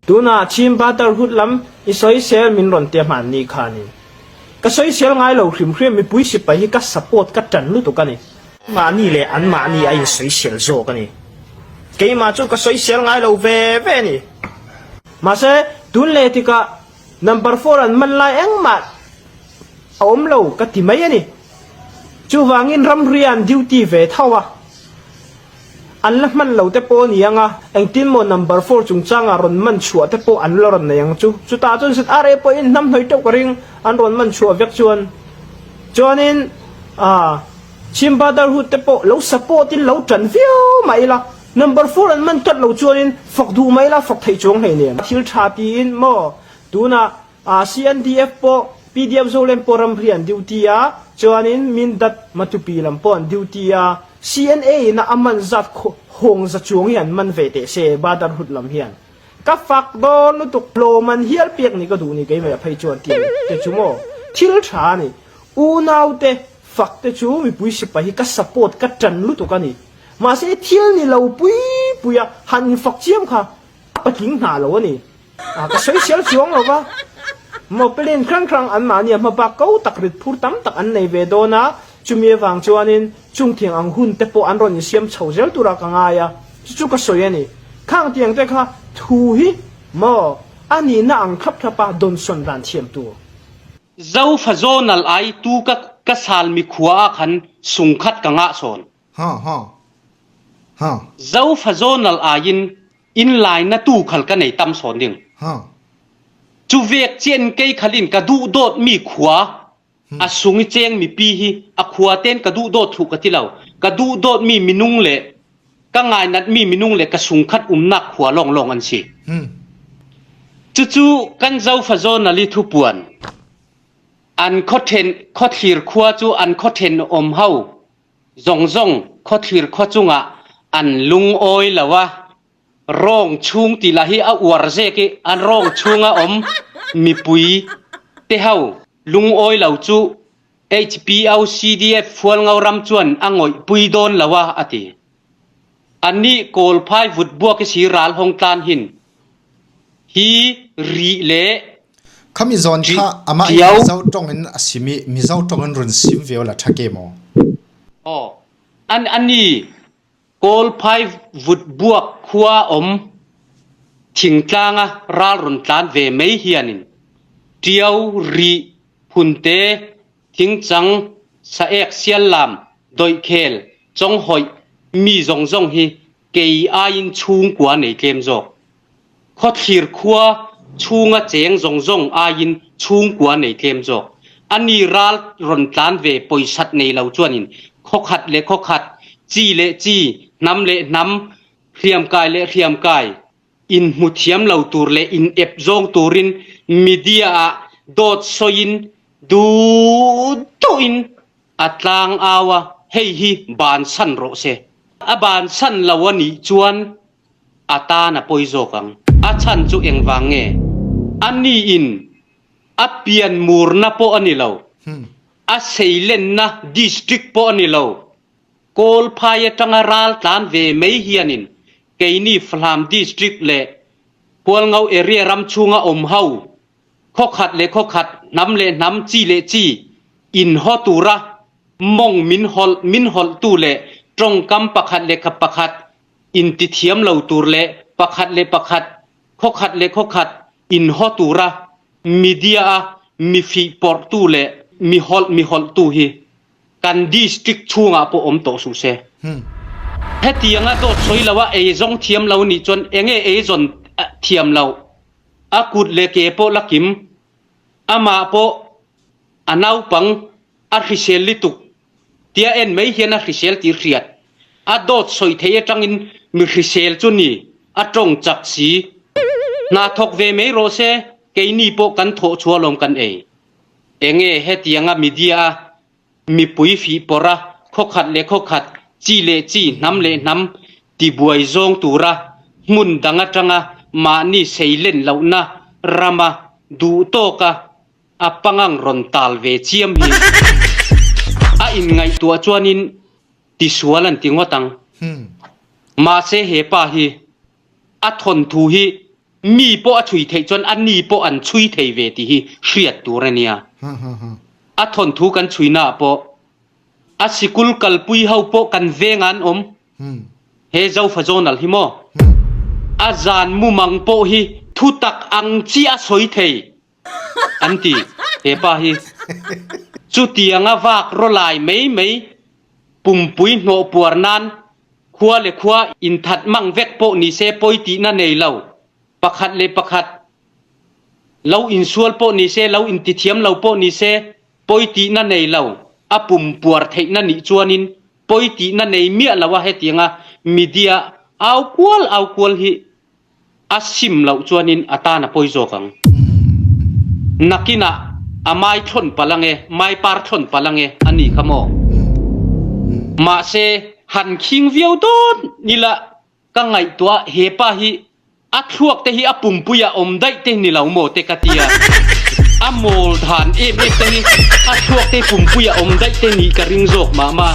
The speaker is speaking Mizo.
Tunah Chin Brotherhood lam i sawisel min rawn tia hmanni khanin ka sawisel ngai lo hrim hrim, mipui sipai hi ka support ka tan lutuk a ni. Mahni leh an mahni a insawisel zawk a ni. Keimah chu ka sawisel ngai lo ve ve a ni. Mahse, tun leh tikah number four an man lai engmah a awm lo ka ti mai a ni. Chuvangin ramri an duty ve tho a. An la hman lo te pawh a ni ang a, engtin maw number four chungchangah rawn man chhuah te pawh an la rawn nei ang chu. Chutah chuan ZRA pawhin hnam hnawih teuh ka ring, an rawn man chhuah vek chuan. Chuanin ah Chin Brotherhood te pawh lo support in lo tan viau mah ila, number four an man tlat lo chuanin fak duh mah ila fak theih chuang hleinem. Thil tha tiin maw tunah Ah CNDF pawh pdf Zolen pawh ramri an duty a, chuanin Mindat Matupi lam pawh an duty a, CNA in a a man zat hawng za chuang hi an man ve teh se Brotherhood lam hian. Ka fak dawn lutuk hlawm an hial pek ni ka duh ni keimah phei chuan tih te chu maw thil tha a ni. Unau te fak te chu mipui sipai hi ka support ka tan lutuk a ni. Mahse thil ni lo pui pui a han infak chiam kha a patling hna lo a ni. A ka sawisel chuang lo va, Mawpelin hrang hrang anmahni a hmabak ko tak rit phur tam tak an nei ve dawn a, chumi avang chuanin chung thiang ang hun te pawh an rawn insiam chho zel tura ka ngai a, chu chu ka sawi a ni. Khang tiang te kha thu hi maw a nihna ang thlap thlap a dawnsawn dan thiam tur. Zofa Zonal ai tu ka ka sal mi khua ah khan sungkhat ka ngah sawn. Ha ha ha. Zofa Zonal ai in In lai na tu khal ka nei tam sawn ding. Cu vek chian kei khal in ka duh dawt mi khua a sung i cheng mi pi hi a khua ten ka duh dawt thu ka ti lo. Ka duh dawt mi minung le ka ngai nat mi minung le ka sungkhat umnak khua lawng lawng an si. Cucu kan zofa zawn ali thupuan an khawthen khawthlir khua cu an khawthen om ho Zawng zawng khawthlir khua chungah an lungawi lo a, rawng chhung ti lah hi a uar zek i a rawng chhunga awm mipui te ho lungawi lo chu HPOCDF Hualngo ram chuan a ngawihpui dawn lo a, a ti. Anih Kawlphai vutbuak i si ral hawng tlan hin hi rih le Khami zawn kha amah in Ṭiau. Mizo ṭawng in a sim i Mizo ṭawng in run sim ve la ṭha ke maw? Aw. An ani Kawlphai vutbuak khua awm thingtlanga ral rawn tlan ve mai hianin Ṭiau, Rih, Phunte, Thingchang, Saek Siallam, Doihkhel, Chawnghawih mi zawng zawng hi kei aiin chhungkua nei tlem zawk. Khawthlir khua chhunga cheng zawng zawng aiin chhungkua nei tlem zawk. A ni ral rawn tlan ve pawisat nei lo chuanin khawkhat leh khawkhat, chi leh chi, hnam leh hnam, hriamkai leh hriamkai inhmu thiam lo tur leh inep zawng turin media ah dawt sawiin duh duhin A tlang au a, hei hi bansan rawh se. A bansan lo a nih chuan a tan a pawi zawk ang. A chhan chu engvang nge? A niin a pian murna pawh a ni lo, a seilenna district pawh a ni lo. Kawlphai atanga ral tlan ve mai hianin keini Falam district leh Hualngo area ram chhunga awm ho Khawkhat leh khawkhat, hnam leh hnam, chi leh chi inhaw tura mawng min hawlh min hawlhtu leh tawngkam pakhat leh pakhat intithiam lo tur leh pakhat leh pakhat, khawkhat leh khawkhat inhaw tura media-a mi fihpawrhtu leh mi hawlh mi hawlhtu hi kan district chhungah pawh awm tawh suh se. Hetianga dawt sawi loa eizawng thiam lo nih chuan enge eizawn thiam loh? A kut leh ke pawh la kim, amah pawh a naupang a hrisel lituk tia en mai hian a hrisel tih hriat. A dawt sawi thei atangin mi hrisel chu ni, a tawng chak si. Hna thawk ve mai rawh se, keini pawh kan thawh chhuah lawm kan ei. Enge hetianga media a Mipui fih pawrh a, khawkhat leh khawkhat, chi leh chi, hnam leh hnam tibuai zawng tura hmun dang atanga mahni seilen lohna rama duh tawka a pangang rawn tal ve chiam hi a inngaihtuah chuanin tisual an ti ngawt ang. Mahse he pa hi a thawnthu hi. Mi pawh a chhui theih chuan a ni pawh an chhui thei ve tih hi hriat tur a nia. A thawnthu kan chhuinaah pawh a sikul kalpui ho pawh kan vengah an awm. He Zofa Zonal hi maw? A zan mumang pawh hi thutak ang chiah a sawi thei an ti he pa hi. Chutianga vak rawlai mai mai pumpui hnawh puar nan Khua leh khua inthat mang vek pawh ni se pawi tihna nei lo. Pakhat leh pakhat lo insual pawh ni se, lo intithiam lo pawh ni se pawi tihna nei lo. A pum puar theihna nih chuanin pawi tihna nei miah lo a hetianga media au kual au kual hi A sim loh chuanin a tan a pawi zawk ang. Nakinah a mai thlawn palh ange, mai par thlawn palh ange a ni kha maw? Mahse, han khing viau dawn ila ka ngaihtuah he pa hi a thluak te hi a pumpui a awm daih te ni lo maw te ka tia. A mawl dan em em te hi a thluak te pumpui a awm daih te nih ka ring zawk mah mah.